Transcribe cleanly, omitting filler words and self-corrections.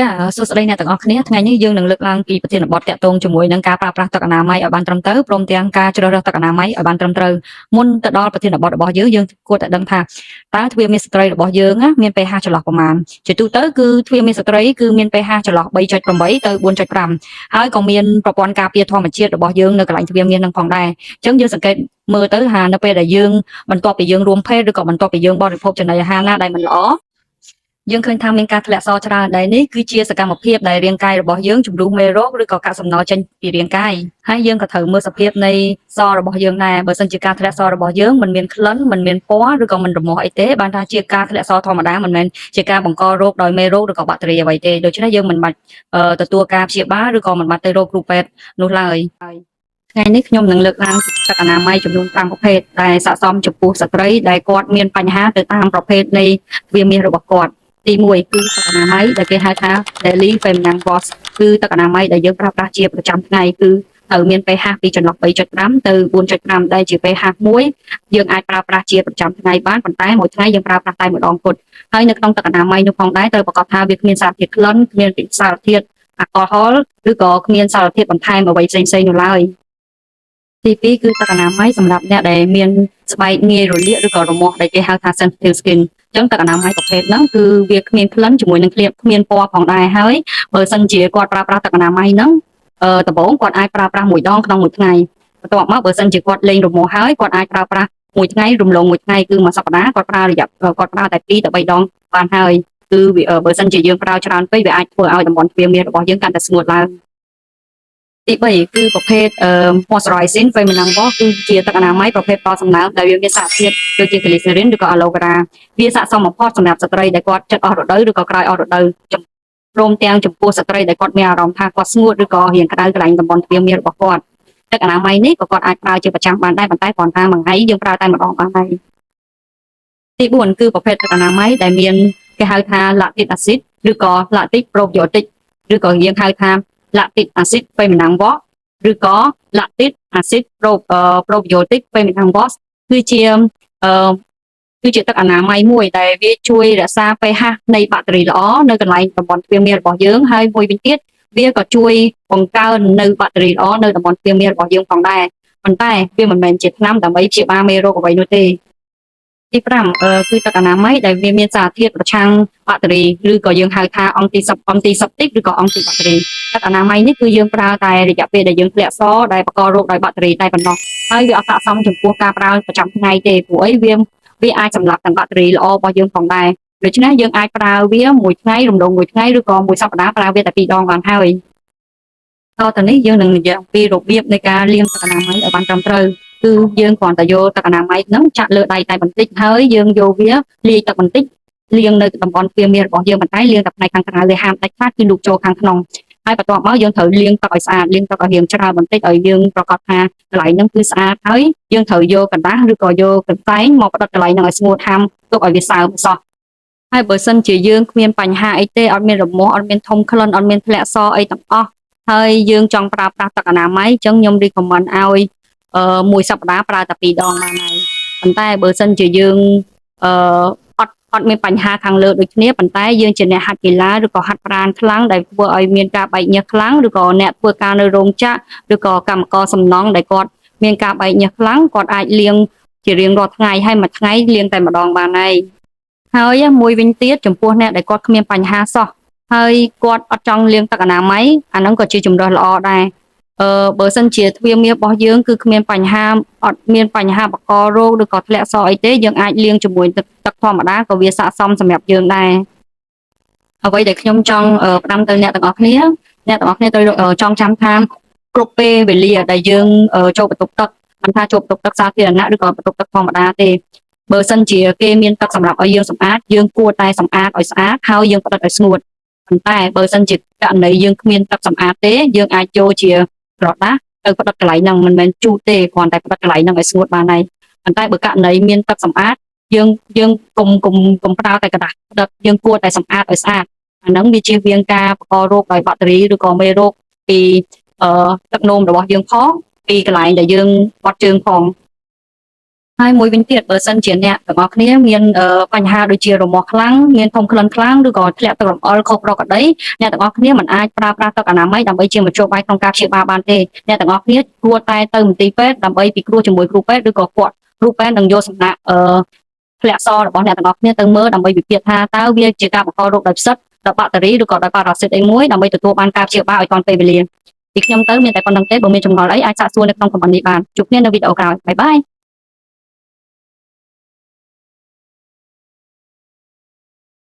ចាសួស្តីអ្នកទាំងអស់គ្នាថ្ងៃនេះយើងនឹងលើកឡើងពីប្រធានបទតាក់ទងជាមួយនឹងការប្រើប្រាស់ទឹកអនាម័យឲ្យបានត្រឹមត្រូវព្រមទាំងការជ្រើសរើសទឹកអនាម័យឲ្យបានត្រឹមត្រូវមុនទៅដល់ប្រធានបទរបស់យើងយើងគួរតែដឹងថាតើទ្វារមាសស្ត្រីរបស់យើងណាមាន pH ចន្លោះប្រមាណជាទូទៅគឺទ្វារមាសស្ត្រីគឺមាន pH ចន្លោះ3.8ទៅ4.5ហើយក៏មានប្រព័ន្ធការពារធម្មជាតិរបស់យើងនៅកន្លែងទ្វារមាសនឹងផងដែរអញ្ចឹងយើងសង្កេតមើលទៅថានៅពេលដែលយើងបន្ទាប់ពីយើងរួមភេទឬក៏បន្ទាប់ពីយើងបរិភោគចំណីអាហារណាដែលមិនល្អ យើងឃើញថាមានការធ្លាក់សច្រើនដែលនេះគឺជាសកម្មភាពដែលរាងកាយរបស់យើងជំរុះមេរោគឬក៏កាកសំណល់ចេញពីរាងកាយហើយយើងក៏ត្រូវមើលសភាពនៃសរបស់យើងដែរបើសិនជាការធ្លាក់សរបស់យើងមិនមានក្លិនមិនមានពណ៌ឬក៏មិនរមាស់អីទេបានថាជាការធ្លាក់សធម្មតាមិនមែនជាការបង្ករោគដោយមេរោគឬក៏បាក់តេរីអ្វីទេដូច្នេះយើងមិនបាច់អឺទទួលការព្យាបាលឬក៏មិនបាច់ទៅរកគ្រូពេទ្យនោះឡើយថ្ងៃនេះខ្ញុំនឹងលើកឡើងទឹកអនាម័យចំនួន5ប្រភេទដែលស័ក្តិសមចំពោះស្ត្រីដែលគាត់មានបញ្ហាទៅតាមប្រភេទនៃទ្វារមាសរបស់គាត់ ទី1គឺទឹកអនាម័យដែលគេហៅថា Daily Feminine Wash គឺទឹកអនាម័យដែលយើងប្រើប្រាស់ជាប្រចាំថ្ងៃគឺត្រូវមាន pH ពីចន្លោះ3.5ទៅ4.5ដែលជា pH មួយយើងអាចប្រើប្រាស់ជាប្រចាំថ្ងៃបានប៉ុន្តែមួយថ្ងៃយើងប្រើប្រាស់តែម្ដងគត់ហើយនៅក្នុងទឹកអនាម័យនោះផងដែរត្រូវប្រាកដថាវាគ្មានសារធាតុក្លិនគ្មានសារធាតុអាល់កុហុលឬក៏គ្មានសារធាតុបន្ថែមអ្វីផ្សេងៗនោះឡើយទី2គឺទឹកអនាម័យសម្រាប់អ្នកដែលមានស្បែកងាយរលាកឬក៏រមាស់ដែលគេហៅថា sensitive skin ចឹងទឹកអនាម័យប្រភេទហ្នឹងគឺវាគ្មានក្លិនជាមួយនឹងគ្លៀបគ្មានពណ៌ផងដែរហើយបើសិនជាគាត់ប្រើប្រាស់ទឹកអនាម័យហ្នឹងអឺដំបូងគាត់អាចប្រើប្រាស់មួយដងក្នុងមួយថ្ងៃបន្ទាប់មកបើសិនជាគាត់លេងរមាស់ហើយគាត់អាចប្រើប្រាស់មួយថ្ងៃរំលងមួយថ្ងៃគឺមួយសប្តាហ៍គាត់ប្រើរយៈគាត់ប្រើតែ2ទៅ3ដងបានហើយគឺវាបើសិនជាយើងប្រើច្រើនពេកវាអាចធ្វើឲ្យតំបន់ទ្វារមាសរបស់យើងកាន់តែស្ងួតឡើងទី3គឺប្រភេទអឺ moisturizing feminine wash គឺជាទឹកអនាម័យប្រភេទផ្ដល់សំណើមដែលវាមានសារធាតុដូចជា glycerin ឬក៏ aloe vera វាស័ក្តិសមបំផុតសម្រាប់ស្ត្រីដែលគាត់ចិត្តអស់រដូវឬក៏ក្រោយអស់រដូវព្រមទាំងចំពោះស្ត្រីដែលគាត់មានអារម្មណ៍ថាគាត់ស្ងួតឬក៏រាងក្តៅកន្លែងតំបន់ទ្វារមាសរបស់គាត់ទឹកអនាម័យនេះក៏គាត់អាចប្រើជាប្រចាំបានដែរប៉ុន្តែគ្រាន់តែមួយថ្ងៃយើងប្រើតែម្ដងបានហើយទី4គឺប្រភេទទឹកអនាម័យដែលមានគេហៅថា lactic acid ឬក៏ lactic probiotic ឬក៏យើងហៅថា lactic acid feminine wash ឬក៏ lactic acid probiotic feminine wash គឺជាអឺគឺជាទឹកអនាម័យមួយដែលវាជួយរក្សា pH នៃបាក់តេរីល្អនៅកន្លែងតំបន់ទ្វារមាសរបស់យើងហើយមួយវិញទៀតវាក៏ជួយបង្កើននៅបាក់តេរីល្អនៅតំបន់ទ្វារមាសរបស់យើងផងដែរប៉ុន្តែវាមិនមែនជាថ្នាំដើម្បីព្យាបាលមេរោគអ្វីនោះទេទី5អឺគឺទឹកអនាម័យដែលវាមានសារធាតុប្រឆាំងបាក់តេរីឬក៏យើងហៅថា antiseptique ឬក៏អង់ទីបាក់តេរីទឹកអនាម័យនេះគឺយើងប្រើតែរយៈពេលដែលយើងធ្លាក់សដែលបង្ករោគដោយបាក់តេរីតែប៉ុណ្ណោះហើយវាអត់ស័ក្តិសមចំពោះការប្រើប្រចាំថ្ងៃទេព្រោះអីវាវាអាចសម្លាប់ទាំងបាក់តេរីល្អរបស់យើងផងដែរដូច្នេះយើងអាចប្រើវាមួយថ្ងៃរំលងមួយថ្ងៃឬក៏មួយសប្តាហ៍ប្រើវាតែពីរដងបានហើយតទៅនេះយើងនឹងនិយាយអំពីរបៀបនៃការលាងទឹកអនាម័យឲ្យបានត្រឹមត្រូវគឺយើងគ្រាន់តែយកទឹកអនាម័យហ្នឹងចាក់លើដៃតែបន្តិចហើយយើងយកវាលាយទឹកបន្តិចលាងនៅតំបន់ទ្វារមាសរបស់យើងប៉ុន្តែលាងតែផ្នែកខាងក្រៅវាហាមដាច់ខាតគឺលូកចូលខាងក្នុងហើយបន្ទាប់មកយើងត្រូវលាងទឹកឲ្យស្អាតលាងទឹកឲ្យរាងច្រើនបន្តិចឲ្យយើងប្រាកដថាកន្លែងហ្នឹងគឺស្អាតហើយយើងត្រូវយកក្រដាសឬក៏យកកន្សែងមកផ្ដិតកន្លែងហ្នឹងឲ្យស្ងួតហាមទុកឲ្យវាសើមសោះហើយបើសិនជាយើងគ្មានបញ្ហាអីទេអត់មានរមាស់អត់មានធំក្លិនអត់មានធ្លាក់សអីទាំងអស់ហើយយើងចង់ប្រើប្រាស់ទឹកអនាម័យអញ្ចឹងខ្ញុំ recommend ឲ្យអឺមួយសប្តាហ៍ប្រើតែពីរដងបានហើយប៉ុន្តែបើសិនជាយើងអឺអត់អត់មានបញ្ហាខាងលើដូចគ្នាប៉ុន្តែយើងជាអ្នកហាត់កីឡាឬក៏ហាត់ប្រាណខ្លាំងដែលធ្វើឲ្យមានការបែកញើសខ្លាំងឬក៏អ្នកធ្វើការនៅរោងចក្រឬក៏កម្មករសំណង់ដែលគាត់មានការបែកញើសខ្លាំងគាត់អាចលាងជារៀងរាល់ថ្ងៃហើយមួយថ្ងៃលាងតែម្ដងបានហើយហើយមួយវិញទៀតចំពោះអ្នកដែលគាត់គ្មានបញ្ហាសោះហើយគាត់អត់ចង់លាងទឹកអនាម័យអាហ្នឹងក៏ជាជម្រើសល្អដែរអឺបើសិនជាទ្វារមាសរបស់យើងគឺគ្មានបញ្ហាអត់មានបញ្ហាបង្ករោគឬក៏ធ្លាក់សអីទេយើងអាចលាងជាមួយទឹកទឹកធម្មតាក៏វាស័ក្តិសមសម្រាប់យើងដែរអ្វីដែលខ្ញុំចង់ផ្ដាំទៅអ្នកទាំងអស់គ្នាអ្នកទាំងអស់គ្នាត្រូវចងចាំថាគ្រប់ពេលវេលាដែលយើងចូលបន្ទប់ទឹកមិនថាចូលបន្ទប់ទឹកសាធារណៈឬក៏បន្ទប់ទឹកធម្មតាទេបើសិនជាគេមានទឹកសម្រាប់ឲ្យយើងសម្អាតយើងគួរតែសម្អាតឲ្យស្អាតហើយយើងផ្ដិតឲ្យស្ងួតប៉ុន្តែបើសិនជាករណីយើងគ្មានទឹកសម្អាតទេយើងអាចចូលជាក្រដាសទៅផ្ដិតកន្លែងហ្នឹងមិនមែនជូតទេគ្រាន់តែផ្ដិតកន្លែងហ្នឹងឲ្យស្ងួតបានហើយប៉ុន្តែបើករណីមានទឹកសម្អាតយើងយើងកុំកុំកុំប្រើតែក្រដាសផ្ដិតយើងគួរតែសម្អាតឲ្យស្អាតអាហ្នឹងវាជៀសវាងការបង្ករោគដោយបាក់តេរីឬក៏មេរោគពីអឺទឹកនោមរបស់យើងផងពីកន្លែងដែលយើងបត់ជើងផង។ ហើយមួយវិញទៀតបើសិនជាអ្នកទាំងអស់គ្នាមានអឺបញ្ហាដូចជារមាស់ខ្លាំងមានធំក្លិនខ្លាំងឬក៏ធ្លាក់ទឹករំអុលខុសប្រក្រតីអ្នកទាំងអស់គ្នាមិនអាចប្រើប្រាស់ទឹកអនាម័យដើម្បីជាមធ្យោបាយក្នុងការព្យាបាលបានទេអ្នកទាំងអស់គ្នាគួរតែទៅមន្ទីរពេទ្យដើម្បីពិគ្រោះជាមួយគ្រូពេទ្យឬក៏គាត់គ្រូពេទ្យនឹងយកសំណាក់អឺធ្លាក់សរបស់អ្នកទាំងអស់គ្នាទៅមើលដើម្បីវិភាគថាតើវាជាការបង្ករោគដោយផ្សិតដោយបាក់តេរីឬក៏ដោយប៉ារ៉ាស៊ីតអីមួយដើម្បីទទួលបានការព្យាបាលឲ្យទាន់ពេលវេលាពីខ្ញុំទៅមានតែប៉ុណ្្នឹងទេបើមានចម្ងល់អីអាចសាកសួរនៅក្នុង comment នេះបានជួបគ្នានៅវីដេអូក្រោយ bye bye.